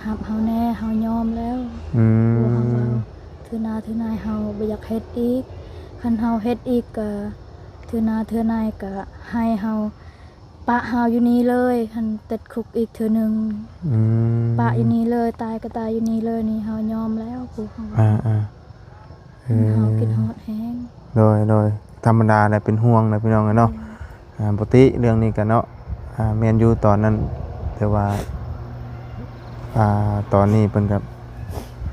ຮັບເຮົາແດ່ ເຮົາຍອມແລ້ວ. ອືມ ພວກເຮົາວ່າ ເທື່ອໜ້າເທື່ອໃນເຮົາບໍ່ຢາກເຮັດອີກ, ຄັນເຮົາເຮັດອີກກະ ເທື່ອໜ້າເທື່ອໃນກະໃຫ້ເຮົາປະເຮົາຢູ່ນີ້ເລີຍ, ຫັ້ນຕິດຄຸກອີກເທື່ອໜຶ່ງ. ອືມ ປະຢູ່ນີ້ເລີຍ, ຕາຍກະຕາຍຢູ່ນີ້ເລີຍ, ນີ້ເຮົາຍອມແລ້ວ ພວກເຮົາວ່າ. ອ່າໆ ເອີ ເຮົາຄິດຮອດແຮງ. ໂດຍໆ ທຳມະດາແຫຼະ ເປັນຫ່ວງນະພີ່ນ້ອງເອີຍເນາະ. ອືມ ອ່າ ປົກກະຕິເລື່ອງນີ້ກະເນາະ ອ່າ ແມ່ນຢູ່ຕອນນັ້ນ ແຕ່ວ່າ ອ່າ ຕອນນີ້ເພິ່ນກະ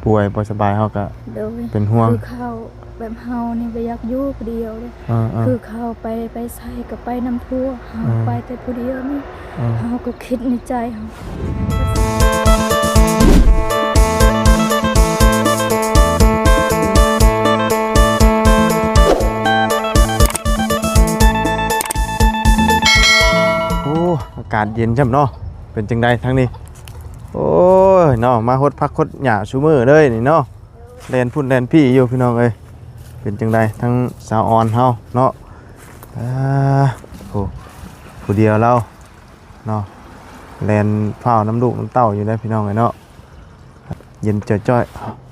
ປ່ວຍບໍ່ສະບາຍ ເຮົາກະ ໂດຍ ເປັນຫ່ວງ. ຄືເຂົາ ແບບເຮົານີ້ບໍ່ຢາກຢູ່ຜູ້ດຽວເດ້. ເອີໆ ຄືເຂົາໄປ ໄປໃສກະໄປນຳພວກ, ເຮົາ ເອີ ໄປແຕ່ຜູ້ດຽວນີ້. ເອີ ເຮົາກໍຄິດໃນໃຈເຮົາ ໂອ້ ອາກາດເຢັນຊ້ຳເນາະ. ເປັນຈັ່ງໃດທາງນີ້? ໂອ້ຍເນາະ ມາຫົດຜັກຫົດຫຍ້າຊຸມື້ເລີຍນີ້ເນາະ. ແລ່ນພຸ້ນແລ່ນພີ້ຢູ່ພີ່ນ້ອງເອີຍ. ເປັນຈັ່ງໃດທາງສາວອອນເຮົາເນາະ? ອ່າ ໂອ້ ຜູ້ດຽວລາວເນາະ ແລ່ນພ້າວນຳລູກນຳເຕົ້າຢູ່ເດ້ພີ່ນ້ອງເອີຍເນາະ. ເຢັນຈ້ອຍ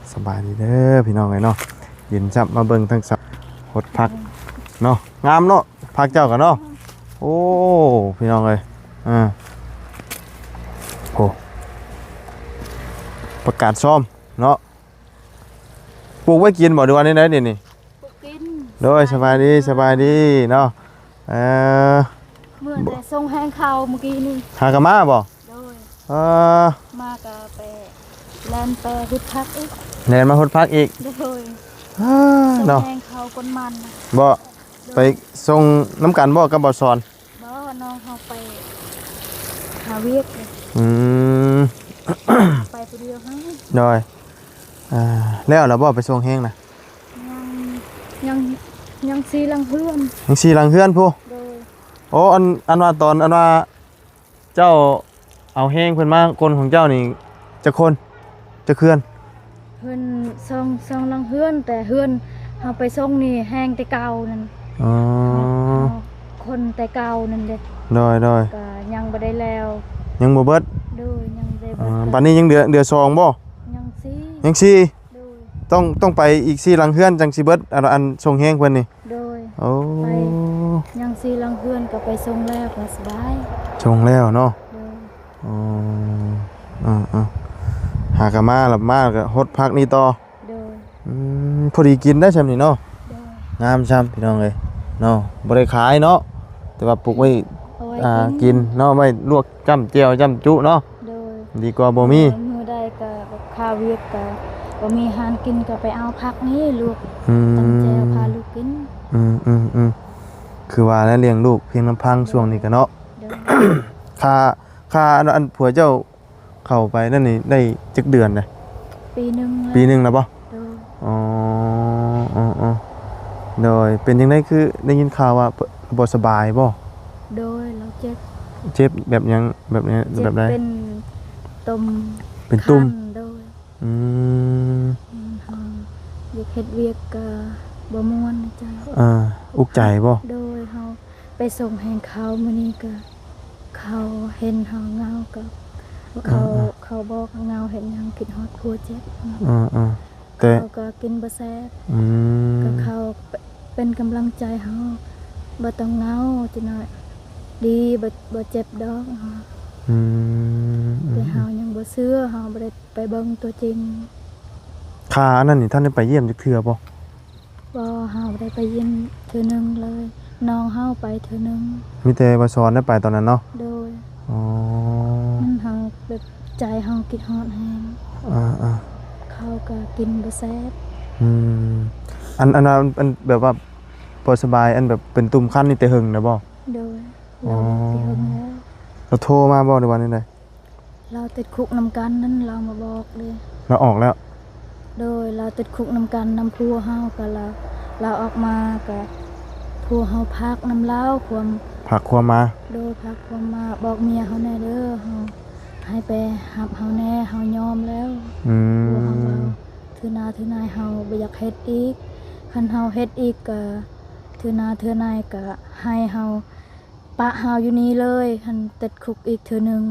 ໆ ສະບາຍດີເດີພີ່ນ້ອງເອີຍເນາະ. ເຢັນຊ້ຳ ມາເບິ່ງທາງສາວຫົດຜັກເນາະ. ງາມເນາະ ຜັກເຈົ້າກະເນາະ. ໂອ້ ພີ່ນ້ອງເອີຍ ອ່າ ໂອ້ ຜັກກາດຊອມເນາະ. ປູກໄວ້ກິນບໍ່ ຫຼືວ່າແນວໃດນີ້? ປູກກິນ. ໂດຍ ສະບາຍດີ ສະບາຍດີເນາະ. ເອີ ເມື່ອແຕ່ສົ່ງແຮງເຂົ້າມື້ກີ້ນີ້ ຫາກະມາບໍ່? ໂດຍ ເອີ ມາກະໄປແລ່ນໄປຫົດຜັກອີກ ແລ່ນມາຫົດຜັກອີກ. ໂດຍ ເອີ ສົ່ງແຮງເຂົ້າກົ້ນມັນນະ ເນາະ ບໍ່? ໂດຍ ໄປສົ່ງນຳກັນບໍ່ກັບບ່າວສອນ? ບໍ່ ນ້ອງເຮົາໄປຫາວຽກເດ້. ອືມ ໄປຜູ້ດຽວຫັ້ນ. ໂດຍ ອ່າ ແລ້ວລະບໍ່ໄປສົ່ງແຮງນະ? ຍັງ ຍັງ ຍັງສີ່ຫຼັງເຮືອນ ຍັງສີ່ຫຼັງເຮືອນພຸ້ນ. ໂດຍ ໂອ້ ອັນ ອັນວ່າຕອນ ອັນວ່າເຈົ້າເອົາແຮງເພິ່ນມາກົ້ນຂອງເຈົ້ານີ້ຈັກຄົນ ຈັກເຮືອນ? ເພິ່ນສອງ ສອງຫຼັງເຮືອນ ແຕ່ເຮືອນເຮົາໄປສົ່ງນີ້ແຮງແຕ່ເກົ່ານັ້ນ. ອໍ ຄົນແຕ່ເກົ່ານັ້ນເດ້. ໂດຍໆ ກະຍັງບໍ່ໄດ້ແລ້ວ ຍັງບໍ່ເບິດ. ໂດຍ ຍັງບໍ່ໄດ້ເບິດ. ອໍ ບາດນີ້ຍັງເຫຼືອ ເຫຼືອສອງບໍ່? ຍັງສີ່ ຍັງສີ່. ໂດຍ ຕ້ອງ ຕ້ອງໄປອີກສີ່ຫຼັງເຮືອນຈັ່ງຊິເບິດ ອັນ ອັນສົ່ງແຮງເພິ່ນນີ້. ໂດຍ ໂອ້ ໄປຍັງສີ່ຫຼັງເຮືອນກະໄປສົ່ງແລ້ວກະສະບາຍ ສົ່ງແລ້ວເນາະ. ໂດຍ ໂອ້ ເອີໆ ຫາກະມາລະ ມາກະຫົດຜັກນີ້ຕໍ່. ໂດຍ ອືມ ພໍດີກິນໄດ້ຊ່ຳນີ້ເນາະ. ໂດຍ ງາມຊ່ຳພີ່ນ້ອງເອີຍເນາະ. ບໍ່ໄດ້ຂາຍເນາະ ແຕ່ວ່າປູກໄວ້ ເອົາໄວ້ ອ່າ ກິນ ກິນເນາະ ໄວ້ລວກຈ້ຳແຈ່ວຈ້ຳຈຸເນາະ. ໂດຍ ດີກວ່າບໍ່ມີ. ມື້ໃດກະຄາວຽກກະບໍ່ມີອາຫານກິນ ກະໄປເອົາຜັກນີ້ລວກ ອືມ ຈ້ຳແຈ່ວພາລູກກິນ. ອືມໆໆ ຄືວ່າແຫຼະ ລ້ຽງລູກພຽງລຳພັງຊ່ວງນີ້ກະເນາະ. ໂດຍ ຄ່າ ຄ່າ ອັນ ອັນຜົວເຈົ້າເຂົ້າໄປນັ້ນນີ້ໄດ້ຈັກເດືອນແລ້ວ? ປີໜຶ່ງແລ້ວ. ປີໜຶ່ງແລ້ວບໍ່? ໂດຍ ອໍ ອໍ ອໍ ໂດຍ ເປັນຈັ່ງໃດ ຄືໄດ້ຍິນຂ່າວວ່າບໍ່ສະບາຍບໍ່? ໂດຍ ລາວເຈັບ. ເຈັບແບບຫຍັງ? ແບບໃດ? ເຈັບແບບໃດ? ເປັນຕຸ່ມ ເປັນຕຸ່ມ. ຄັນ. ໂດຍ ອືມ ອືມ ເຮົາຢາກເຮັດວຽກກະບໍ່ມ່ວນໃນໃຈ. ເອີ ອຸກໃຈບໍ່? ໂດຍ ເຮົາໄປສົ່ງແຮງເຂົ້າມື້ນີ້ກະ ເຂົາເຫັນເຮົາເຫງົາກະ ເຂົາ ເອີໆ ເຂົາບອກເຫງົາເຮັດຫຍັງ ຄິດຮອດຜົວເຈັບ. ເອີໆ ແຕ່ເຂົາກະກິນບໍ່ແຊບ. ອືມ ກະເຂົາເປັນກຳລັງໃຈເຮົາ ບໍ່ຕ້ອງເຫງົາ ຈັກໜ້ອຍດີ ບໍ່ ບໍ່ເຈັບດອກ. ອືມ ແຕ່ເຮົາຍັງບໍ່ເຊື່ອ ເຮົາບໍ່ໄດ້ໄປເບິ່ງຕົວຈິງ. ຂ້າອັນນັ້ນນີ້ ທ່ານໄດ້ໄປຢ້ຽມຈັກເທື່ອບໍ່? ບໍ່ ເຮົາໄດ້ໄປຢ້ຽມເທື່ອໜຶ່ງເລີຍ ນ້ອງເຮົາໄປເທື່ອໜຶ່ງ. ມີແຕ່ບ່າວສອນໄດ້ໄປຕອນນັ້ນເນາະ? ໂດຍ. ອໍ ມັນເຮົາແບບໃຈເຮົາຄິດຮອດແຮງ. ອ່າໆ ເຂົາກະກິນບໍ່ແຊບ. ອືມ ອັນ ອັນ ອັນ ອັນແບບວ່າບໍ່ສະບາຍ ອັນແບບເປັນຕຸ່ມຄັນນີ້ແຕ່ເຫິງແລ້ວບໍ່? ໂດຍ. ອໍ ລາວແຕ່ເຫິງແລ້ວ. ລາວໂທມາບໍ່ ຫຼືວ່າແນວໃດ? ລາວຕິດຄຸກນຳກັນນັ້ນ ລາວມາບອກເດ້. ລາວອອກແລ້ວ? ໂດຍ ລາວຕິດຄຸກນຳກັນນຳຜົວເຮົາ ກະລາວ ລາວອອກມາກະ ຜົວເຮົາພາກນຳລາວຄວາມ ພາກຄວາມມາ. ໂດຍ ພາກຄວາມມາ ບອກເມຍເຮົາແດ່ເດີ ເຮົາ ໃຫ້ໄປຮັບເຮົາແດ່ ເຮົາຍອມແລ້ວ. ອືມ ຜົວເຮົາວ່າ ເທື່ອໜ້າເທື່ອໃນເຮົາບໍ່ຢາກເຮັດອີກ, ຄັນເຮົາເຮັດອີກກະ ເທື່ອໜ້າເທື່ອໃນກະໃຫ້ເຮົາ ປະເຮົາຢູ່ນີ້ເລີຍ ຄັນຕິດຄຸກອີກເທື່ອໜຶ່ງ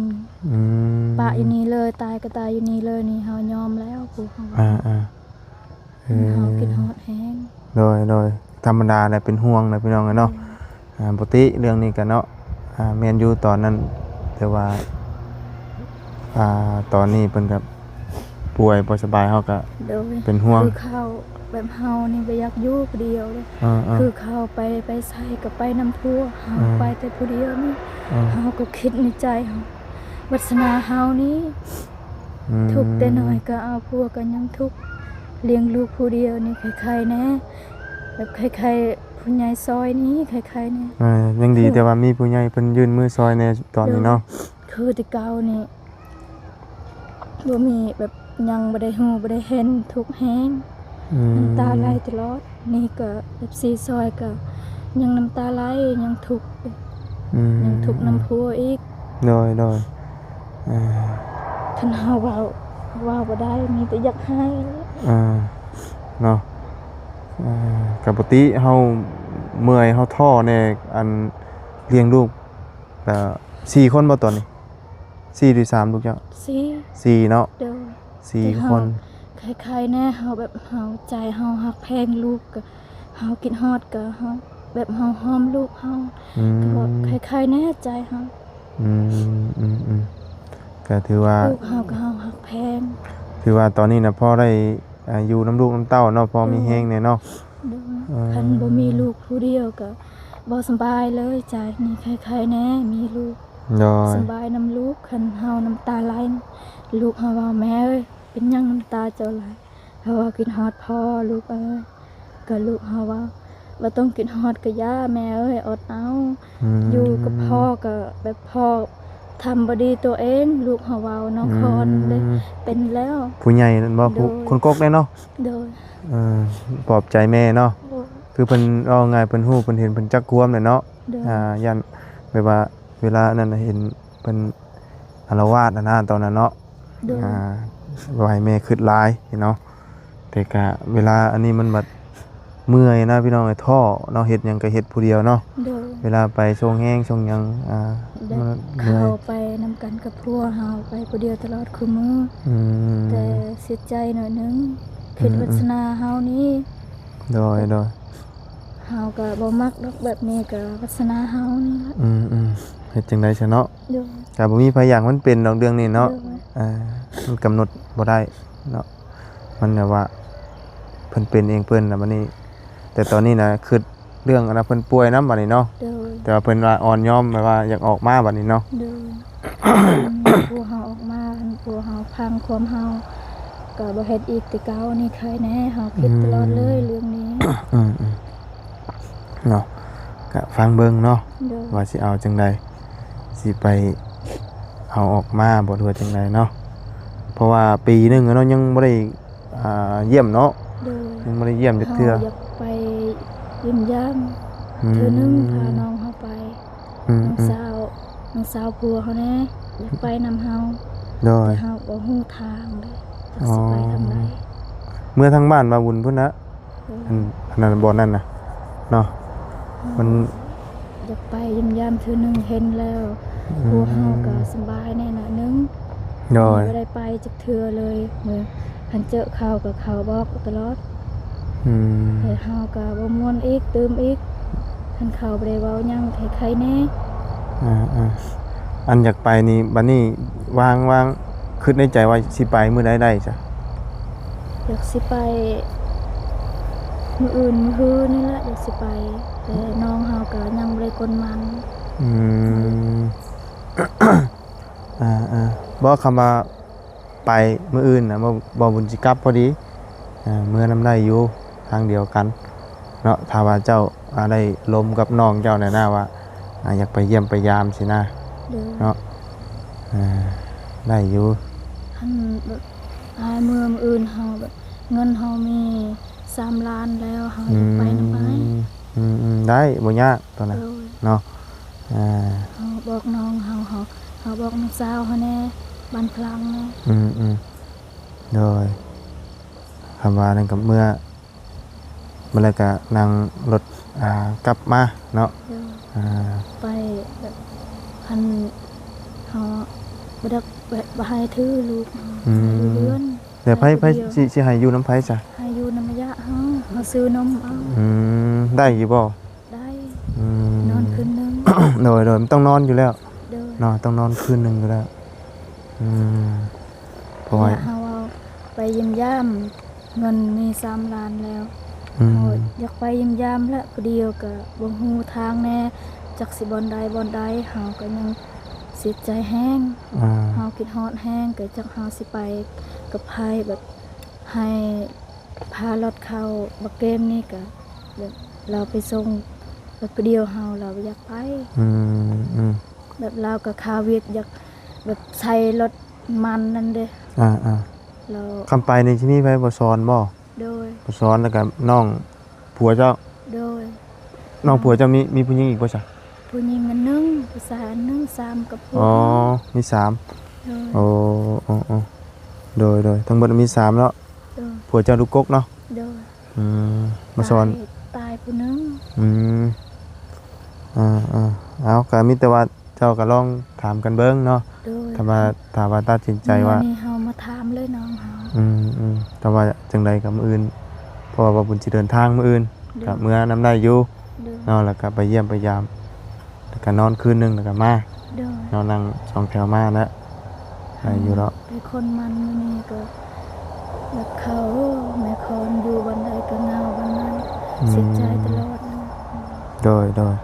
ອືມ ປະຢູ່ນີ້ເລີຍ ຕາຍກໍຕາຍຢູ່ນີ້ເລີຍ ນີ້ເຮົາຍອມແລ້ວ ຜູ້ເຮົາ ອ່າໆ ເອີ ເຮົາຄິດຮອດແຮງ ໂດຍ ໂດຍ ທຳມະດາແຫຼະ ເປັນຫ່ວງນະ ພີ່ນ້ອງເອີຍເນາະ ອືມ ອ່າ ປົກກະຕິເລື່ອງນີ້ກໍເນາະ ອ່າ ແມ່ນຢູ່ຕອນນັ້ນ ແຕ່ວ່າ ອ່າ ຕອນນີ້ເພິ່ນກໍປ່ວຍບໍ່ສະບາຍ ເຮົາກໍ ໂດຍ ເປັນຫ່ວງ ຄືເຂົາ ແບບເຮົານີ້ບໍ່ຢາກຢູ່ຜູ້ດຽວເດ້ ເອີໆ ຄືເຂົາໄປ ໄປໃສກໍໄປນຳພວກ ເຮົາ ເອີ ໄປແຕ່ຜູ້ດຽວນີ້ ເອີ ເຮົາກໍຄິດໃນໃຈເຮົາ ວາສະໜາເຮົານີ້ ອືມ ທຸກແຕ່ນ້ອຍກໍເອົາ ພວກກໍຍັງທຸກ ລ້ຽງລູກຜູ້ດຽວນີ້ໄຄໆແດ່ ແບບໄຄໆ ຜູ້ໃຫຍ່ຊ່ອຍນີ້ໄຄໆແດ່ ເອີ ຍັງດີແຕ່ວ່າມີຜູ້ໃຫຍ່ເພິ່ນຍື່ນມືຊ່ອຍແດ່ຕອນນີ້ເນາະ ໂດຍ ຄືແຕ່ເກົ່ານີ້ ບໍ່ມີແບບ ຍັງບໍ່ໄດ້ຮູ້ບໍ່ໄດ້ເຫັນ ທຸກແຮງ ອືມ ນ້ຳຕາໄຫຼຕະຫຼອດ ນີ້ກໍ ເອັຟຊີ ຊ່ອຍກໍຍັງນ້ຳຕາໄຫຼ ຍັງທຸກ ອືມ ຍັງທຸກນຳຜົວອີກ ໂດຍ ໂດຍ ເອີ ຄັນເຮົາເວົ້າ ເວົ້າບໍ່ໄດ້ ມີແຕ່ຢາກໄຫ້ ອ່າ ເນາະ ເອີ ກະປົກກະຕິເຮົາເມື່ອຍ ເຮົາທໍ້ແດ່ ອັນ ລ້ຽງລູກ ກະສີ່ຄົນບໍ່ຕອນນີ້? ສີ່ຫຼືສາມ ລູກເຈົ້າ? ສີ່ ສີ່ເນາະ ໂດຍ ສີ່ຄົນ ແຕ່ເຮົາໄຄໆແດ່ ເຮົາແບບເຮົາ ໃຈເຮົາຮັກແພງລູກ ກະເຮົາຄິດຮອດ ກະເຮົາແບບເຮົາຫອມລູກເຮົາ ອືມ ກະບອກໄຄໆແດ່ໃຈເຮົາ ອືມ ອືມ ອືມ ກະຖືວ່າ ລູກເຮົາກະເຮົາຮັກແພງ ຖືວ່າຕອນນີ້ນະ ພໍໄດ້ ອ່າ ຢູ່ນຳລູກນຳເຕົ້າເນາະ ພໍມີແຮງແດ່ເນາະ ໂດຍ ເອີ ຄັນບໍ່ມີລູກຜູ້ດຽວກໍບໍ່ສະບາຍເລີຍ ໃຈນີ້ໄຄໆແດ່ ມີລູກ ໂດຍ ສະບາຍນຳລູກ ຄັນເຮົານ້ຳຕາໄຫຼ ລູກເຮົາເວົ້າ ແມ່ເອີຍ ເປັນຫຍັງນ້ຳຕາເຈົ້າໄຫຼ? ເຮົາວ່າ ຄິດຮອດພໍ່ລູກເອີຍ ກໍລູກເຮົາເວົ້າ ບໍ່ຕ້ອງຄິດຮອດກໍຢ່າ ແມ່ເອີຍ ອົດເອົາ ອືມ ຢູ່ກັບພໍ່ກໍແບບ ພໍ່ທຳບໍ່ດີຕົວເອງ ລູກເຮົາເວົ້າ ນ້ອງຄອນເດ້ ເປັນແລ້ວ ຜູ້ໃຫຍ່ນັ້ນບໍ່? ໂດຍ ຄົນກົກເດ້ເນາະ ໂດຍ ເອີ ປອບໃຈແມ່ເນາະ ໂດຍ ຄືເພິ່ນເວົ້າງ່າຍ ເພິ່ນຮູ້ ເພິ່ນເຫັນ ເພິ່ນຈັກຄວາມແຫຼະເນາະ ໂດຍ ອ່າ ຢ້ານແບບວ່າ ເວລານັ້ນເຫັນເພິ່ນອາລະວາດຫັ້ນນະ ຕອນນັ້ນເນາະ ໂດຍ ອ່າ ບໍ່ໃຫ້ແມ່ຄິດຫຼາຍເນາະ ແຕ່ກະເວລາອັນນີ້ມັນບັດເມື່ອຍນະ ພີ່ນ້ອງເອີຍ ທໍ້ເນາະ ເຮັດຫຍັງກະເຮັດຜູ້ດຽວເນາະ ໂດຍ ເວລາໄປສົ່ງແຮງສົ່ງຫຍັງ ອ່າ ແບບ ມັນເມື່ອຍ ເຂົາໄປນຳກັນກັບຜົວເຮົາ ໄປຜູ້ດຽວຕະຫຼອດຄູ່ມື້ ອືມ ແຕ່ເສຍໃຈໜ້ອຍໜຶ່ງ ອືມ ຄິດວາສະໜາເຮົານີ້ ໂດຍ ໂດຍ ເຮົາກໍບໍ່ມັກດອກແບບນີ້ ກໍວາສະໜາເຮົານີ້ລະ ອືມໆ ເຮັດຈັ່ງໃດຊະເນາະ ໂດຍ ກໍບໍ່ມີໃຜຢາກມັນເປັນດອກເລື່ອງນີ້ເນາະ ໂດຍ ອ່າ ມັນກຳນົດບໍ່ໄດ້ເນາະ ມັນແບບວ່າ ເພິ່ນເປັນເອງເພິ່ນນະ ບັດນີ້ ແຕ່ຕອນນີ້ນະ ຄິດເລື່ອງອັນນະ ເພິ່ນປ່ວຍນຳບັດນີ້ເນາະ ໂດຍ ແຕ່ວ່າເພິ່ນວ່າອ່ອນຍອມ ແບບວ່າຢາກອອກມາບັດນີ້ເນາະ ໂດຍ ອືມ ຜູ້ເຮົາອອກມາ ຜູ້ເຮົາພັງຄວາມເຮົາ ກໍບໍ່ເຮັດອີກແຕ່ເກົ່ານີ້ ໄຄແດ່ ເຮົາຄິດຕະຫຼອດເລີຍ ອືມ ເລື່ອງນີ້ ອືມໆ ເນາະ ກະຟັງເບິ່ງເນາະ ໂດຍ ວ່າຊິເອົາຈັ່ງໃດ ຊິໄປເອົາອອກມາບໍ່ ຫຼືວ່າຈັ່ງໃດເນາະ ເພາະວ່າປີໜຶ່ງເນາະ ຍັງບໍ່ໄດ້ ອ່າ ຢ້ຽມເນາະ ໂດຍ ຍັງບໍ່ໄດ້ຢ້ຽມຈັກເທື່ອ ເຮົາຢາກໄປຢ້ຽມຢາມ ອືມ ເທື່ອໜຶ່ງ ພານ້ອງເຮົາໄປ ອືມ ນ້ອງສາວ ນ້ອງສາວຜົວເຮົາແດ່ ຢາກໄປນຳເຮົາ ໂດຍ ແຕ່ເຮົາບໍ່ຮູ້ທາງເດ້ ຈັກຊິໄປທາງໃດ ອໍ ເມືອທາງບ້ານບ່າວບຸນພຸ້ນນະ ໂດຍ ອັນ ອັນນັ້ນ ບ່ອນນັ້ນນະເນາະ ມັນ ຢາກໄປຢ້ຽມຢາມເທື່ອໜຶ່ງ ເຫັນແລ້ວ ອືມ ຜົວເຮົາກໍສະບາຍແດ່ໜ້ອຍໜຶ່ງ ໂດຍ ບໍ່ໄດ້ໄປຈັກເທື່ອເລີຍ ເມື່ອຄັນເຈີເຂົາກໍເຂົາບອກຕະຫຼອດ ອືມ ແຕ່ເຮົາກໍບໍ່ມ່ວນອີກ ຕື່ມອີກ ຄັນເຂົາບໍ່ໄດ້ເວົ້າຫຍັງ ໄຄໆແດ່ ອ່າໆ ອັນຢາກໄປນີ້ ບັດນີ້ວາງ ວາງ ຄິດໃນໃຈວ່າຊິໄປມື້ໃດໄດ້ຊະ? ຢາກຊິໄປມື້ອື່ນ ມື້ຮືນີ້ແຫຼະ ຢາກຊິໄປ ແຕ່ນ້ອງເຮົາກໍຍັງບໍ່ໄດ້ກົນໝັ້ນ ອືມ ອ່າໆ ບໍ່ ຄຳວ່າໄປມື້ອື່ນນະ ບໍ່ ບໍ່ບຸນຊິກັບພໍດີ ອ່າ ເມືອນຳໄດ້ຢູ່ ທາງດຽວກັນເນາະ ຖ້າວ່າເຈົ້າ ອ່າ ໄດ້ລົມກັບນ້ອງເຈົ້າແນ່ນະວ່າ ອ່າ ຢາກໄປຢ້ຽມໄປຢາມຊີ້ນະ ໂດຍ ເນາະ ອ່າ ໄດ້ຢູ່ ຄັນແບບອ້າຍເມືອມື້ອື່ນ ເຮົາແບບເງິນເຮົາມີສາມລ້ານແລ້ວ ເຮົາຢາກໄປນຳອ້າຍ ອືມ ອືມໆ ໄດ້ ບໍ່ຍາກຕອນນັ້ນ ໂດຍ ເນາະ ອ່າ ເຮົາບອກນ້ອງເຮົາ ເຮົາ ເຮົາບອກນ້ອງສາວເຮົາແດ່ ບ້ານພລັງແດ່ ອືມໆ ໂດຍ ຄຳວ່ານັ້ນກໍເມືອ ມື້ແລ້ວກໍນັ່ງລົດ ອ່າ ກັບມາເນາະ ໂດຍ ອ່າ ໄປ ແບບ ຄັນເຮົາບໍ່ໄດ້ ແບບ ບໍ່ໃຫ້ຖືລູກ ອືມ ໃຫ້ຢູ່ເຮືອນ ແລ້ວໃຜ ໃຜ ໃຫ້ຜູ້ດຽວ ຊິ ຊິໃຫ້ຢູ່ນຳໃຜຊະ? ໃຫ້ຢູ່ນຳອາຍະເຮົາ ເຮົາຊື້ນົມເອົາ. ອືມ ໄດ້ຢູ່ບໍ່? ໄດ້ ອືມ ນອນຄືນໜຶ່ງ. ໂດຍ ໂດຍ ມັນຕ້ອງນອນຢູ່ແລ້ວ ໂດຍ ເນາະ ຕ້ອງນອນຄືນໜຶ່ງຢູ່ແລ້ວ. ອືມ ເພາະວ່າ ເຮົາເອົາໄປຢ້ຽມຢາມ ເງິນມີສາມລ້ານແລ້ວ ອືມ ເຮົາຢາກໄປຢ້ຽມຢາມແຫຼະ ຜູ້ດຽວກໍບໍ່ຮູ້ທາງແດ່ ຈັກຊິບ່ອນໃດບ່ອນໃດ ເຮົາກໍຍັງເສຍໃຈແຮງ ອາ ເຮົາຄິດຮອດແຮງ ກໍຈັກເຮົາຊິໄປກັບໃຜ ແບບ ໃຫ້ພາລົດເຂົ້າ ບັກເກມນີ້ກໍແບບ ລາວໄປສົ່ງ ແບບ ຜູ້ດຽວເຮົາ ລາວບໍ່ຢາກໄປ ອືມ ອືມ ແບບ ລາວກໍຄາວຽກ ຢາກແບບໃສ່ລົດ ມັນນັ້ນເດ້ ອາໆ ແລ້ວ ຄຳໄປນີ້ຊິມີໃຜບໍ່ສອນບໍ່? ໂດຍ ບໍ່ສອນ ແລ້ວກໍນ້ອງຜົວເຈົ້າ? ໂດຍ ນ້ອງຜົວເຈົ້າມີ ມີຜູ້ຍິງອີກບໍ່ຊະ? ຜູ້ຍິງອັນໜຶ່ງ ຜູ້ຊາຍອັນໜຶ່ງ ສາມກັບຜົວ ອໍ ມີສາມ ໂດຍ ໂອ້ ໂອ້ ໂອ້ ໂດຍ ໂດຍ ທັງໝົດມີສາມເນາະ ໂດຍ ຜົວເຈົ້າລູກກົກເນາະ ໂດຍ ອືມ ມາສອນ ຕາຍ ຕາຍຜູ້ໜຶ່ງ ອືມ ອ່າໆ ເອົາ ກໍມີແຕ່ວ່າ ເຈົ້າກໍລອງຖາມກັນເບິ່ງເນາະ ໂດຍ ຖ້າວ່າ ຖ້າວ່າຕັດສິນໃຈວ່າ ມື້ນີ້ເຮົາມາຖາມເລີຍນ້ອງເຮົາ ອືມໆ ຖ້າວ່າຈັ່ງໃດກໍມື້ອື່ນ ເພາະວ່າບ່າວບຸນຊິເດີນທາງມື້ອື່ນ ໂດຍ ກໍເມືອນຳໄດ້ຢູ່ ໂດຍ ເນາະ ແລ້ວກໍໄປຢ້ຽມໄປຢາມ ແລ້ວກໍນອນຄືນໜຶ່ງ ແລ້ວກໍມາ ໂດຍ ເນາະ ນັ່ງສອງແຖວມານະ ໄດ້ຢູ່ດອກ ເປັນຄົນມັນມື້ນີ້ກໍ ແບບເຂົາ ແມ່ຄອນຢູ່ບ່ອນໃດກໍເຫງົາບ່ອນນັ້ນ ອືມ ເສຍໃຈຕະຫຼອດ ໂດຍ ໂດຍ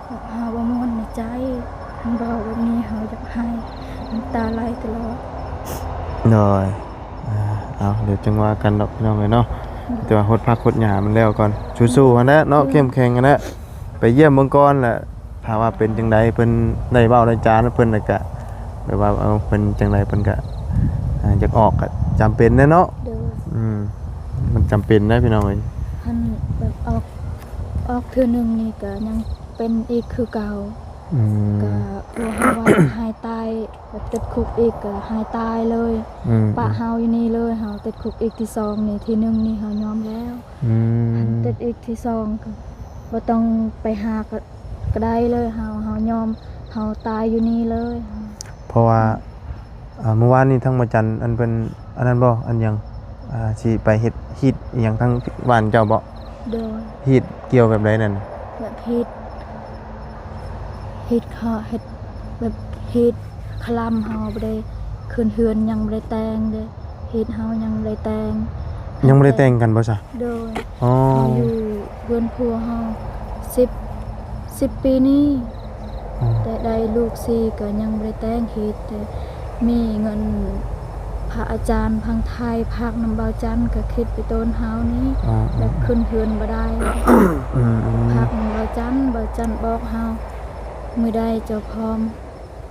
ແບບເຮົາບໍ່ມ່ວນໃນໃຈ ຄັນເວົ້າແບບນີ້ເຮົາຢາກໄຫ້ ນ້ຳຕາໄຫຼຕະຫຼອດ ໂດຍ ອ່າ ເອົາ ດຽວຈັ່ງວ່າກັນດອກພີ່ນ້ອງເອີຍເນາະ ໂດຍ ແຕ່ວ່າຫົດຜັກຫົດຫຍ້າມັນແລ້ວກ່ອນ ສູ້ໆຫັ້ນແຫຼະເນາະ ໂດຍ ເຂັ້ມແຂງຫັ້ນແຫຼະ ໄປຢ້ຽມເບິ່ງກ່ອນແຫຼະ ຖ້າວ່າເປັນຈັ່ງໃດ ເພິ່ນໄດ້ເວົ້າໄດ້ຈານຳເພິ່ນ ແລ້ວກະແບບວ່າ ເອີ ເພິ່ນຈັ່ງໃດ ເພິ່ນກະ ອ່າ ຢາກອອກ ກະຈຳເປັນແຫຼະເນາະ ໂດຍ ອືມ ມັນຈຳເປັນນະພີ່ນ້ອງເອີຍ ຄັນແບບອອກ ອອກເທື່ອໜຶ່ງນີ້ກະຍັງເປັນອີກຄືເກົ່າ ອືມ ກະພວກເຮົາວ່າໃຫ້ຕາຍ ແບບຕິດຄຸກອີກກໍໃຫ້ຕາຍເລີຍ ອືມ ປະເຮົາຢູ່ນີ້ເລີຍ ເຮົາຕິດຄຸກອີກທີສອງນີ້ ທີໜຶ່ງນີ້ເຮົາຍອມແລ້ວ ອືມ ຄັນຕິດອີກທີສອງກໍບໍ່ຕ້ອງໄປຫາກໍ ກໍໄດ້ເລີຍ ເຮົາ ເຮົາຍອມ ເຮົາຕາຍຢູ່ນີ້ເລີຍ ເພາະວ່າ ອ່າ ມື້ວານນີ້ທາງໝໍຈັນ ອັນເພິ່ນ ອັນນັ້ນບໍ່ ອັນຫຍັງ ອ່າ ຊິໄປເຮັດຮີດອີ່ຫຍັງທາງບ້ານເຈົ້າບໍ່? ໂດຍ ຮີດກ່ຽວແບບໃດນັ້ນ? ແບບຮີດ ຮີດເຂາະ ເຮັດແບບຮີດຄະລຳ ເຮົາບໍ່ໄດ້ຂຶ້ນເຮືອນ ຍັງບໍ່ໄດ້ແຕ່ງເດ້ ຮີດເຮົາຍັງບໍ່ໄດ້ແຕ່ງ ຍັງບໍ່ໄດ້ແຕ່ງກັນບໍ່ຊະ? ໂດຍ ອໍ ເຮົາຢູ່ເຮືອນຜົວເຮົາສິບ ສິບປີນີ້ ອໍ ແຕ່ໄດ້ລູກສີ່ກໍຍັງບໍ່ໄດ້ແຕ່ງ ເຮັດແຕ່ມີເງິນພະອາຈານຝັ່ງໄທຝາກນຳບ່າວຈັນ ກໍຄິດໄປໂຕນເຮົານີ້ ອໍ ແບບຂຶ້ນເຮືອນບໍ່ໄດ້ ອືມໆ ຝາກນຳບ່າວຈັນ ບ່າວຈັນບອກເຮົາ ມື້ໃດເຈົ້າພ້ອມ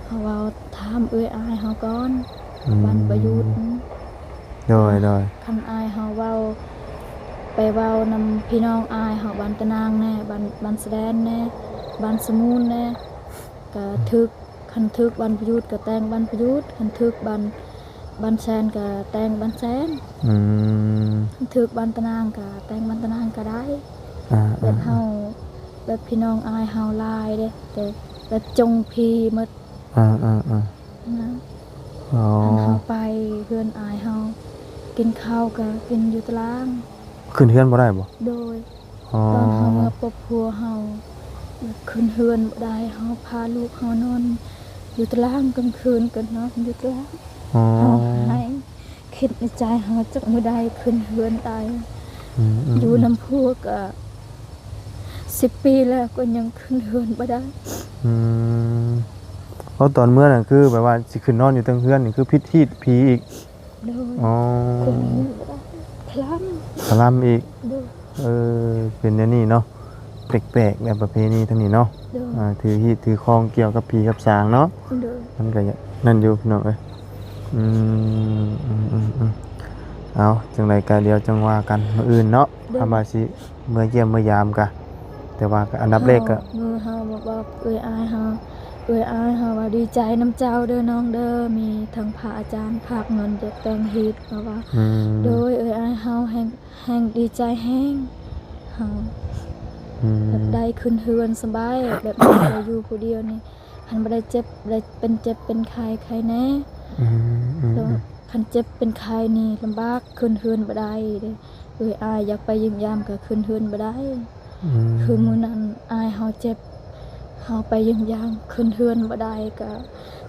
ເຮົາເວົ້າ ຖາມເອື້ອຍອ້າຍເຮົາກ່ອນ ອືມ ບ້ານປະຍຸດ ໂດຍ ໂດຍ ຄັນອ້າຍເຮົາເວົ້າ ໄປເວົ້ານຳພີ່ນ້ອງອ້າຍເຮົາ ບ້ານຕະນາງແດ່ ບ້ານ ບ້ານສະແດນແດ່ ບ້ານສະມູນແດ່ ກະຖືກ ຄັນຖືກບ້ານປະຍຸດກະແຕ່ງບ້ານປະຍຸດ ຄັນຖືກບ້ານ ບ້ານແຊນກະແຕ່ງບ້ານແຊນ ອືມ ຄັນຖືກບ້ານຕະນາງກະແຕ່ງບ້ານຕະນາງກະໄດ້ ອ່າ ແບບເຮົາ ອ່າ ແບບພີ່ນ້ອງອ້າຍເຮົາຫຼາຍເດ້ ແຕ່ແບບຈົ່ງຜີໝົດ ອ່າໆໆ ນະ ອໍ ຄັນເຮົາໄປເຮືອນອ້າຍເຮົາ ກິນເຂົ້າກໍກິນຢູ່ຕາລາງ ຂຶ້ນເຮືອນບໍ່ໄດ້ບໍ່? ໂດຍ ອໍ ຕອນເຮົາເມືອພົບຜົວເຮົາ ແບບຂຶ້ນເຮືອນບໍ່ໄດ້ ເຮົາພາລູກເຮົານອນຢູ່ຕາລາງ ກາງຄືນກໍນອນຢູ່ຕາລາງ ອໍ ຮ້ອງໄຫ້ ຄິດໃນໃຈເຮົາຈັກມື້ໃດຂຶ້ນເຮືອນໄດ້ ອືມໆໆ ຢູ່ນຳຜົວກະສິບປີແລ້ວ ກໍຍັງຂຶ້ນເຮືອນບໍ່ໄດ້ ອືມ ເພາະຕອນເມືອນັ້ນຄືແບບວ່າຊິຂຶ້ນນອນຢູ່ເທິງເຮືອນນີ້ ຄືຜິດຮີດຜີອີກ ໂດຍ ອໍ ຄົນຮູ້ບໍ່ໄດ້ ຄະລຳ ຄະລຳອີກ ໂດຍ ເອີ ເປັນແນວນີ້ເນາະ ແປກໆ ແບບປະເພນີທາງນີ້ເນາະ ໂດຍ ອ່າ ຖືຮີດຖືຄອງກ່ຽວກັບຜີກັບສາງເນາະ ໂດຍ ມັນກໍນັ້ນຢູ່ພີ່ນ້ອງເອີຍ ອືມ ອືມໆໆ ເອົາ ຈັ່ງໃດກໍດຽວຈັ່ງວ່າກັນມື້ອື່ນເນາະ ໂດຍ ຄຳວ່າຊິເມືອຢ້ຽມເມືອຢາມກະ ແຕ່ວ່າກໍອັນດັບແລກກໍ ເຮົາ ມື້ເຮົາມາບອກເອື້ອຍອ້າຍເຮົາ ເອື້ອຍອ້າຍເຮົາວ່າ ດີໃຈນຳເຈົ້າເດີນ້ອງເດີ ມີທັງພະອາຈານຝາກເງິນຢາກແຕ່ງຮີດ ເຮົາວ່າ ອືມ ໂດຍ ເອື້ອຍອ້າຍເຮົາແຮ່ງ ແຮ່ງດີໃຈແຮງ ເຮົາ ອືມ ແບບໄດ້ຂຶ້ນເຮືອນສະບາຍ ແບບບໍ່ໄດ້ຢູ່ຜູ້ດຽວນີ້ ອັນບໍ່ໄດ້ເຈັບ ບໍ່ໄດ້ເປັນເຈັບເປັນໄຂ້ ໄຄແນ່. ອືມ ອືມ ແລ້ວ ອືມ ຄັນເຈັບເປັນໄຂ້ນີ້ລຳບາກ ຂຶ້ນເຮືອນບໍ່ໄດ້ເດ້. ເອື້ອຍອ້າຍຢາກໄປຢ້ຽມຢາມກໍຂຶ້ນເຮືອນບໍ່ໄດ້. ອືມ ຄືມື້ນັ້ນອ້າຍເຮົາເຈັບ ເຮົາໄປຢ້ຽມຢາມ ຂຶ້ນເຮືອນບໍ່ໄດ້ ກໍ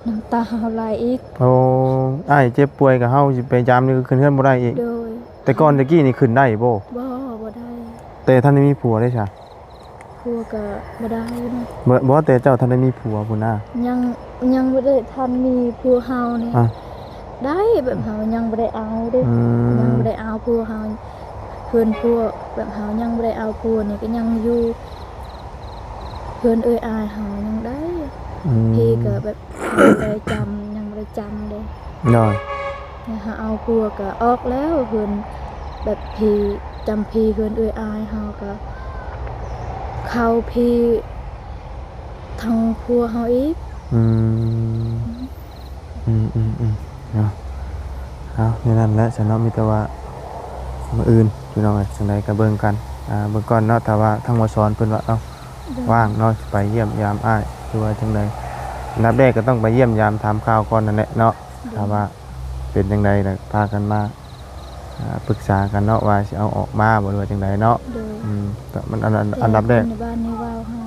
ນ້ຳຕາເຮົາໄຫຼອີກ. ໂອ້ ອ້າຍເຈັບປ່ວຍ ກໍເຮົາຊິໄປຢາມນີ້ ກໍຂຶ້ນເຮືອນບໍ່ໄດ້ອີກ. ໂດຍ. ແຕ່ກ່ອນແຕ່ກີ້ນີ້ຂຶ້ນໄດ້ບໍ່? ບໍ່ ບໍ່ໄດ້. ແຕ່ທັນໄດ້ມີຜົວເດ້ຊະ? ຜົວກໍບໍ່ໄດ້ນະ. ບໍ່ ບໍ່ ແຕ່ເຈົ້າທັນໄດ້ມີຜົວພຸ້ນນະ. ຍັງ ຍັງບໍ່ໄດ້ທັນມີຜົວເຮົານີ້. ອາ ໄດ້ ແບບເຮົາຍັງບໍ່ໄດ້ເອົາເດ້. ອືມ ຍັງບໍ່ໄດ້ເອົາຜົວເຮົາ ເຮືອນຜົວ ແບບເຮົາຍັງບໍ່ໄດ້ເອົາຜົວນີ້ ກໍຍັງຢູ່ເຮືອນເອື້ອຍອ້າຍເຮົາຍັງໄດ້. ອືມ ພີ່ກໍແບບ ໄດ້ຈຳ ຍັງບໍ່ໄດ້ຈຳເດ້. ໂດຍ. ຖ້າເຮົາເອົາຜົວກໍອອກແລ້ວ ເຮືອນແບບພີ່ ຈຳພີ່ເຮືອນເອື້ອຍອ້າຍເຮົາກໍເຂົ້າພີ່ທາງຜົວເຮົາອີກ. ອືມ ອືມ ອືມ ອືມ ເນາະ. ເອົາ ແນວນັ້ນແຫຼະຊະເນາະ ມີແຕ່ວ່າມື້ອື່ນພີ່ນ້ອງເອີຍ ຈັ່ງໃດກໍເບິ່ງກັນ ອ່າ ເບິ່ງກ່ອນເນາະ. ຖ້າວ່າທາງໝໍສອນເພິ່ນວ່າ ເອົ້າ ໂດຍ ວ່າງເນາະ ຊິໄປຢ້ຽມຢາມອ້າຍ ຫຼືວ່າຈັ່ງໃດ ອັນດັບແລກກໍຕ້ອງໄປຢ້ຽມຢາມຖາມຂ່າວກ່ອນນັ້ນແຫຼະເນາະ. ໂດຍ. ຖ້າວ່າເປັນຈັ່ງໃດລະພາກັນມາ ອ່າ ປຶກສາກັນເນາະ ວ່າຊິເອົາອອກມາບໍ່ ຫຼືວ່າຈັ່ງໃດເນາະ. ໂດຍ. ອືມ ແຕ່ມັນອັນ ອັນ ແຕ່ ອັນດັບແລກ ຄົນໃນບ້ານນີ້ເວົ້າເຮົາ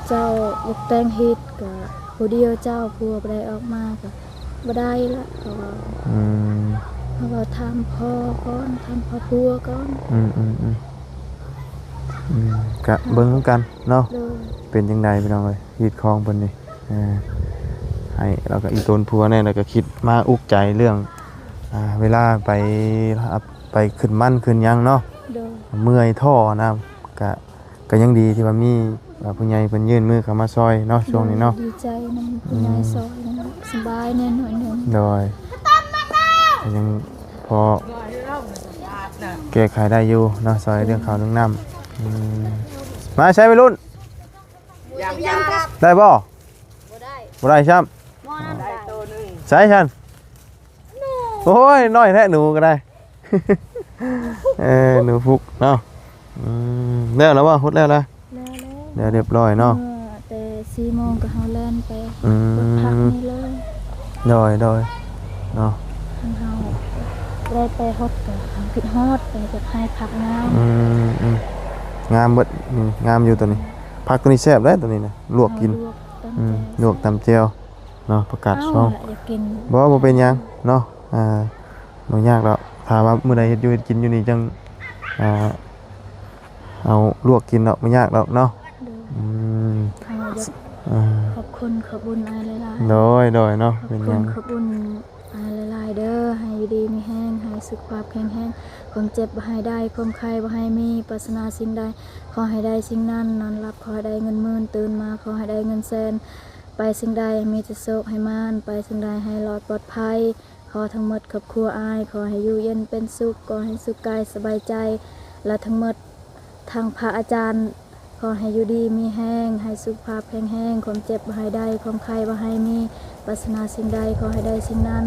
ເຈົ້າຢາກແຕ່ງເຮັດກໍຜູ້ດຽວເຈົ້າ ຜົວບໍ່ໄດ້ອອກມາກໍບໍ່ໄດ້ລະ ເຂົາເວົ້າ. ອືມ ເຂົາເວົ້າຖາມພໍ່ກ່ອນ ຖາມພໍ່ຜົວກ່ອນ. ອືມ ອືມ ອືມ ອືມ ກະເບິ່ງນຳກັນເນາະ. ໂດຍ. ເປັນຈັ່ງໃດພີ່ນ້ອງເອີຍ ຊີວິດຂອງເພິ່ນນີ້ ເອີ ໃຫ້ລາວກໍອີຕົນຜົວແດ່ ແລ້ວກໍຄິດມາອຸກໃຈເລື່ອງ ອ່າ ເວລາໄປ ໄປຂຶ້ນມັນຂຶ້ນຫຍັງເນາະ. ໂດຍ. ເມື່ອຍທໍ້ນະ ກະ ກໍຍັງດີທີ່ວ່າມີ ອ່າ ຜູ້ໃຫຍ່ເພິ່ນຍື່ນມືເຂົ້າມາຊ່ອຍເນາະ ຊ່ວງນີ້ເນາະ. ໂດຍ ດີໃຈນຳຜູ້ໃຫຍ່ ອືມ ຊ່ອຍນຳ ສະບາຍແດ່ໜ້ອຍໜຶ່ງ. ໂດຍ. ກໍຍັງພໍແກ້ໄຂໄດ້ຢູ່ເນາະ ຊ່ອຍເລື່ອງເຂົ້າເລື່ອງນ້ຳ. ອືມ ມາໃຊ້ໄວລຸ້ນ ໄດ້ບໍ່? ບໍ່ໄດ້ ບໍ່ໄດ້ຊ້ຳ. ໃຊ້ຊັ້ນ. ໂອ້ຍ ນ້ອຍແທ້ໜູກໍໄດ້. ເອີ ໜູພຸກເນາະ. ອືມ ແລ້ວລະບໍ່? ຫົດແລ້ວລະ? ແລ້ວ ແລ້ວ ແລ້ວຮຽບຮ້ອຍເນາະ. ເອີ ແຕ່ສີ່ໂມງກໍເຮົາແລ່ນໄປ ອືມ ຫົດຜັກນີ້ເລີຍ. ໂດຍ ໂດຍ ເນາະ. ຄັນເຮົາໄດ້ໄປຫົດກໍຄິດຮອດ ແຕ່ຢາກໃຫ້ຜັກງາມ. ອືມ ອືມ ງາມເບິດ ອືມ ງາມຢູ່ໂຕນີ້. ຜັກໂຕນີ້ແຊບເດ້ ໂຕນີ້ນະ ລວກກິນ. ເຮົາລວກຕຳ ອືມ ແຈ່ວ ລວກຕຳແຈ່ວເນາະ ປະກາດຊອງ. ເອົ້າ ລະຢາກກິນ. ບໍ່ ບໍ່ເປັນຫຍັງເນາະ. ອ່າ ບໍ່ຍາກດອກ ຖ້າວ່າມື້ໃດເຮັດຢູ່ເຮັດກິນຢູ່ນີ້ ຈັ່ງ ອ່າ ເອົາລວກກິນເນາະ ບໍ່ຍາກດອກເນາະ. ໂດຍ. ອືມ ເຮົາຢາກ ອ່າ ຂອບຄຸນຂອບບຸນອ້າຍຫຼາຍໆ. ໂດຍ ໂດຍເນາະ. ຂອບຄຸນ ເປັນຫຍັງ? ຂອບບຸນອ້າຍຫຼາຍໆເດີ ໃຫ້ຢູ່ດີມີແຮງ ໃຫ້ສຸຂະພາບແຂງແຮງ ຄວາມເຈັບບໍ່ໃຫ້ໄດ້ ຄວາມໄຂ້ບໍ່ໃຫ້ມີ ປາດສະໜາສິ່ງໃດ ຂໍໃຫ້ໄດ້ສິ່ງນັ້ນ ນອນຫຼັບຂໍໃຫ້ໄດ້ເງິນໝື່ນ ຕື່ນມາຂໍໃຫ້ໄດ້ເງິນແສນ ໄປສິ່ງໃດໃຫ້ມີແຕ່ໂຊກໃຫ້ໝານ ໄປສິ່ງໃດໃຫ້ລອດປອດໄພ. ຂໍທັງໝົດຄອບຄົວອ້າຍ ຂໍໃຫ້ຢູ່ເຢັນເປັນສຸກ ຂໍໃຫ້ສຸກກາຍສະບາຍໃຈ ແລະ ທັງໝົດທັງພະອາຈານ ຂໍໃຫ້ຢູ່ດີມີແຮງ ໃຫ້ສຸຂະພາບແຂງແຮງ ຄວາມເຈັບບໍ່ໃຫ້ໄດ້ ຄວາມໄຂ້ບໍ່ໃຫ້ມີ ປາດສະໜາສິ່ງໃດ ຂໍໃຫ້ໄດ້ສິ່ງນັ້ນ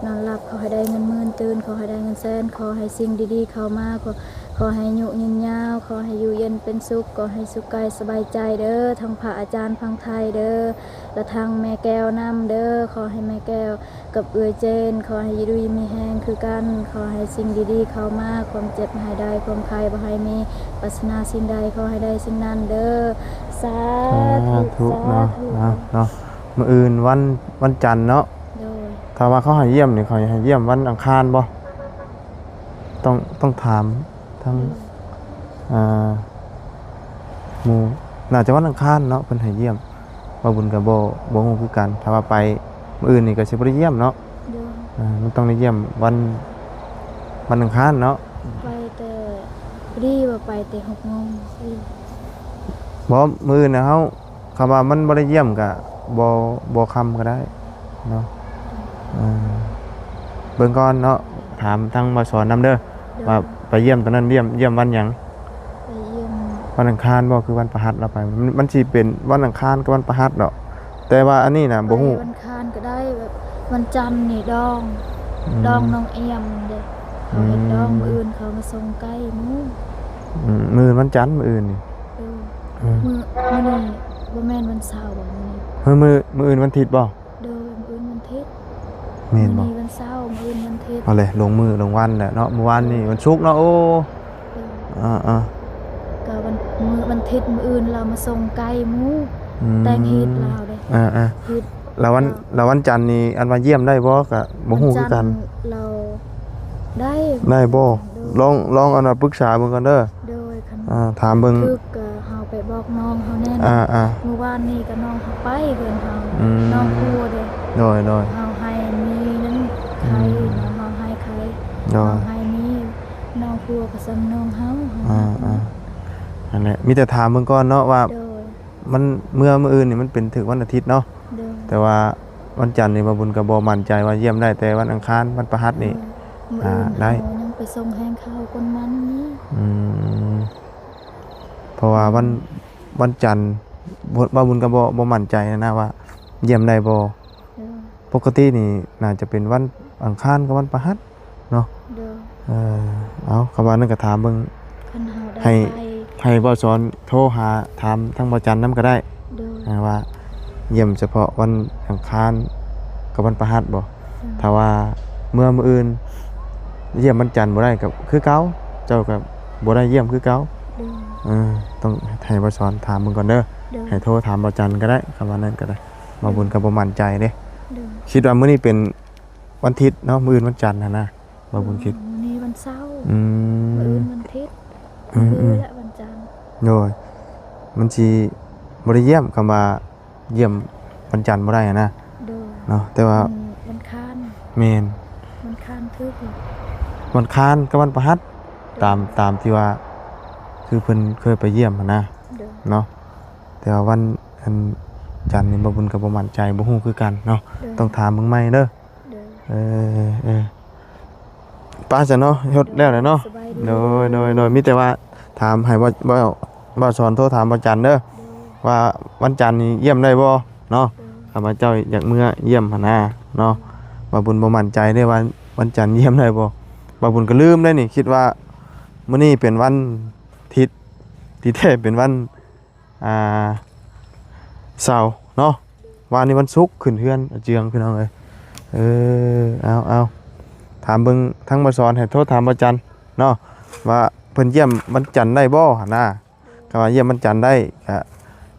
ນອນຫຼັບຂໍໃຫ້ໄດ້ເງິນໝື່ນ ຕື່ນຂໍໃຫ້ໄດ້ເງິນແສນ ຂໍໃຫ້ສິ່ງດີໆເຂົ້າມາ ຂໍ ຂໍໃຫ້ອາຍຸຍືນຍາວ ຂໍໃຫ້ຢູ່ເຢັນເປັນສຸກ ຂໍໃຫ້ສຸກກາຍສະບາຍໃຈເດີ ທັງພະອາຈານຝັ່ງໄທເດີ ແລະ ທັງແມ່ແກ້ວນຳເດີ ຂໍໃຫ້ແມ່ແກ້ວ ກັບເອື້ອຍເຈນ ຂໍໃຫ້ຢູ່ດີມີແຮງຄືກັນ ຂໍໃຫ້ສິ່ງດີໆເຂົ້າມາ ຄວາມເຈັບໃຫ້ໄດ້ ຄວາມໄຂ້ບໍ່ໃຫ້ມີ ປາດສະໜາສິ່ງໃດ ຂໍໃຫ້ໄດ້ສິ່ງນັ້ນເດີ ສາທຸ ສາທຸ ສາທຸ ເນາະ ເນາະ ເນາະ. ມື້ອື່ນວັນ ວັນຈັນເນາະ. ໂດຍ. ຖ້າວ່າເຂົາໃຫ້ຢ້ຽມນີ້ ເຂົາໃຫ້ຢ້ຽມວັນອັງຄານບໍ່? ຕ້ອງ ຕ້ອງຖາມທັງ ໂດຍ ອ່າ ໝູ່ ໜ້າຈະວັນອັງຄານເນາະ ເພິ່ນໃຫ້ຢ້ຽມ. ບ່າວບຸນກໍບໍ່ ບໍ່ຮູ້ຄືກັນ ຖ້າວ່າໄປມື້ອື່ນນີ້ກໍຊິບໍ່ໄດ້ຢ້ຽມເນາະ. ໂດຍ. ອ່າ ມັນຕ້ອງໄດ້ຢ້ຽມວັນ ວັນອັງຄານເນາະ. ໄປແຕ່ ພໍດີວ່າໄປແຕ່ຫົກໂມງ. ບໍ່ ມື້ອື່ນນະ ເຮົາ ຄຳວ່າມັນບໍ່ໄດ້ຢ້ຽມກະບໍ່ ບໍ່ຄ່ຳກໍໄດ້ເນາະ. ເອີ ເບິ່ງກ່ອນເນາະ ຖາມທາງໝໍສອນນຳເດີ ໂດຍ ວ່າໄປຢ້ຽມຕອນນັ້ນ ຢ້ຽມ ຢ້ຽມວັນຫຍັງ? ໄປຢ້ຽມ ວັນອັງຄານບໍ່ ຄືວັນພະຫັດລາວໄປ? ມັນ ມັນຊິເປັນວັນອັງຄານກັບວັນພະຫັດດອກ ແຕ່ວ່າອັນນີ້ນະ ໄປ ບໍ່ຮູ້ ວັນອັງຄານກໍໄດ້ ແບບວັນຈັນນີ້ດອງ ອືມ ດອງນ້ອງອຽມເດ້ ເຂົາເຮັດດອງ ອືມ ມື້ອື່ນເຂົາມາສົ່ງໄກ່ໝູ່. ອືມ ມື້ວັນຈັນ ມື້ອື່ນນີ້. ເອີ ອືມ ມື້ ມື້ນີ້ບໍ່ແມ່ນວັນເສົາບໍ? ມື້ນີ້ ມື້ ມື້ ມື້ອື່ນວັນທິດບໍ່? ໂດຍ ມື້ອື່ນວັນທິດ. ແມ່ນບໍ່? ມື້ນີ້ວັນເສົາ ມື້ອື່ນວັນທິດ. ເອົາແຫຼະ ລົງມື້ລົງວັນແຫຼະເນາະ. ມື້ວານນີ້ວັນສຸກເນາະ. ໂອ້ ເອີ ອ່າໆ ກໍວັນ ມື້ວັນທິດ ມື້ອື່ນລາວມາສົ່ງໄກ່ໝູ ອືມ ແຕ່ງຮີດລາວເດ້. ອ່າໆ ຮີດ ແລ້ວວັນ ລາວ ແລ້ວວັນຈັນນີ້ ອັນວ່າຢ້ຽມໄດ້ບໍ່? ກໍບໍ່ຮູ້ຄືກັນ. ວັນຈັນລາວໄດ້ ໄດ້ບໍ່? ໂດຍ ລອງ ລອງອັນວ່າປຶກສາເບິ່ງກ່ອນເດີ. ໂດຍ ຄັນ ອ່າ ຖາມເບິ່ງ ຄືກໍເຮົາໄປບອກນ້ອງເຮົາແນ່ນະ. ອ່າໆ ມື້ວານນີ້ກໍນ້ອງເຮົາໄປເຮືອນເຮົາ ອືມ ນ້ອງຄົວເດ້. ໂດຍໆ ເຮົາໃຫ້ມີນັ້ນໄຂ່ ອືມ ເນາະ ເຮົາໃຫ້ໄຂ່ ໂດຍ ເຮົາໃຫ້ມີ ນ້ອງຄົວກໍສ່ຳນ້ອງເຮົາ. ອ່າໆ ນັ້ນແຫຼະ ມີແຕ່ຖາມເບິ່ງກ່ອນເນາະວ່າ ໂດຍ ມັນ ເມື່ອມື້ອື່ນນີ້ມັນເປັນຖືກວັນອາທິດເນາະ. ໂດຍ ແຕ່ວ່າວັນຈັນນີ້ບ່າວບຸນກໍບໍ່ໝັ້ນໃຈວ່າຢ້ຽມໄດ້ ແຕ່ວັນອັງຄານ ວັນພະຫັດນີ້ ໂດຍ ມື້ ອ່າ ອື່ນ ໄດ້ ເຮົາຍັງໄປສົ່ງແຮງຂ່າວຄົນມັນນີ້. ອືມ ເພາະວ່າວັນ ອືມ ວັນຈັນ ບ່າວ ບ່າວບຸນກໍບໍ່ ບໍ່ໝັ້ນໃຈນະວ່າຢ້ຽມໄດ້ບໍ່. ໂດຍ ປົກກະຕິນີ້ໜ້າຈະເປັນວັນອັງຄານກັບວັນພະຫັດເນາະ. ໂດຍ ເອີ ເອົາ ຄຳວ່ານັ້ນກໍຖາມເບິ່ງ ຄັນເຮົາໄດ້ ໃຫ້ ໄປ ໃຫ້ບ່າວສອນໂທຫາຖາມທາງບ່າວຈັນນຳກໍໄດ້. ໂດຍ ອ່າ ວ່າຢ້ຽມສະເພາະວັນອັງຄານກັບວັນພະຫັດບໍ່? ໂດຍ ຖ້າວ່າເມື່ອມື້ອື່ນຢ້ຽມວັນຈັນບໍ່ໄດ້ກໍຄືເກົ່າ ເຈົ້າກໍບໍ່ໄດ້ຢ້ຽມຄືເກົ່າ. ໂດຍ ເອີ ຕ້ອງໃຫ້ບ່າວສອນຖາມເບິ່ງກ່ອນເດີ. ໂດຍ ໃຫ້ໂທຖາມບ່າວຈັນກໍໄດ້ ຄຳວ່ານັ້ນກໍໄດ້. ບ່າວບຸນກໍບໍ່ໝັ້ນໃຈເດ້. ໂດຍ ຄິດວ່າມື້ນີ້ເປັນວັນທິດເນາະ ມື້ອື່ນວັນຈັນຫັ້ນນະ ບ່າວບຸນຄິດ. ມື້ນີ້ວັນເສົາ ອືມ ມື້ອື່ນວັນທິດ. ອືມໆ ມື້ອື່ນແຫຼະວັນຈັນ. ໂດຍ ມັນຊິບໍ່ໄດ້ຢ້ຽມ ຄຳວ່າຢ້ຽມວັນຈັນບໍ່ໄດ້ຫັ້ນນະ. ໂດຍ ເນາະ ແຕ່ວ່າ ອືມ ວັນຄານ. ແມ່ນ ວັນຄານຄື ວັນຄານກັບວັນພະຫັດ ໂດຍ ຕາມ ຕາມທີ່ວ່າ ຄືເພິ່ນເຄີຍໄປຢ້ຽມຫັ້ນນະ. ໂດຍ ເນາະ ແຕ່ວ່າວັນ ອັນຈັນນີ້ບ່າວບຸນກໍບໍ່ໝັ້ນໃຈ ບໍ່ຮູ້ຄືກັນເນາະ. ໂດຍ ຕ້ອງຖາມເບິ່ງໃໝ່ເດີ. ໂດຍ ເອີ ເອີ ໄປຊັ້ນເນາະ ເຮັດແລ້ວແຫຼະເນາະ. ສະບາຍດີ. ໂດຍ ໂດຍ ໂດຍ ມີແຕ່ວ່າຖາມໃຫ້ບ່າວ ບ່າວ ບ່າວສອນໂທຖາມບ່າວຈັນເດີ. ໂດຍ ວ່າວັນຈັນນີ້ຢ້ຽມໄດ້ບໍ່ເນາະ. ໂດຍ ຖ້າວ່າເຈົ້າຢາກເມືອຢ້ຽມຫັ້ນນະເນາະ. ໂດຍ ບ່າວບຸນບໍ່ໝັ້ນໃຈເດ້ວ່າວັນຈັນຢ້ຽມໄດ້ບໍ່. ບ່າວບຸນກໍລືມໄດ້ນີ້ ຄິດວ່າມື້ນີ້ເປັນວັນທິດ ທີ່ແທ້ເປັນວັນ ອ່າ ເສົາເນາະ. ວານນີ້ວັນສຸກ ຂຶ້ນເຮືອນອາເຈືອງ ພີ່ນ້ອງເອີຍ. ເອີ ເອົາ ເອົາ ຖາມເບິ່ງທາງບ່າວສອນ ໃຫ້ໂທຖາມບ່າວຈັນເນາະ ວ່າເພິ່ນຢ້ຽມວັນຈັນໄດ້ບໍ່ຫັ້ນນະ. ຄັນວ່າຢ້ຽມວັນຈັນໄດ້ກະ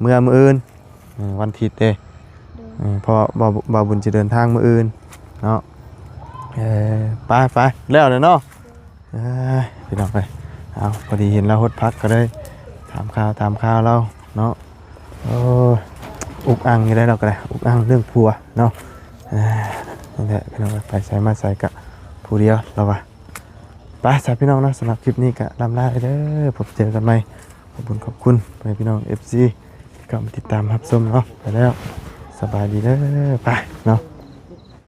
ເມືອມື້ອື່ນ ເອີ ວັນທິດເດ້. ໂດຍ ເອີ ເພາະວ່າບ່າວ ບ່າວບຸນຊິເດີນທາງມື້ອື່ນເນາະ. ເອີ ໄປ ໄປ ແລ້ວແຫຼະເນາະ. ເອີຍ ພີ່ນ້ອງເອີຍ ເອົາ ພໍດີເຫັນລາວຫົດຜັກກໍເລີຍຖາມຂ່າວ ຖາມຂ່າວລາວເນາະ. ໂອ້ຍ ອຸກອັ່ງຢູ່ໄດ໋ ລາວກໍໄດ້ ອຸກອັ່ງເລື່ອງຜົວເນາະ. ເອີຍ ນັ້ນແຫຼະ ພີ່ນ້ອງເອີຍ ໄປໃສມາໃສກະຜູ້ດຽວລາວວ່າ. ໄປຊະ ພີ່ນ້ອງເນາະ ສຳລັບຄລິບນີ້ກະລ່ຳລາເດີ ພົບເຈີກັນໃໝ່. ຂອບຄຸນ ຂອບຄຸນພໍ່ແມ່ພີ່ນ້ອງ ເອັຟຊີ ທີ່ເຂົ້າມາຕິດຕາມຮັບຊົມເນາະ. ໄປແລ້ວ ສະບາຍດີເດີ ໄປເນາະ.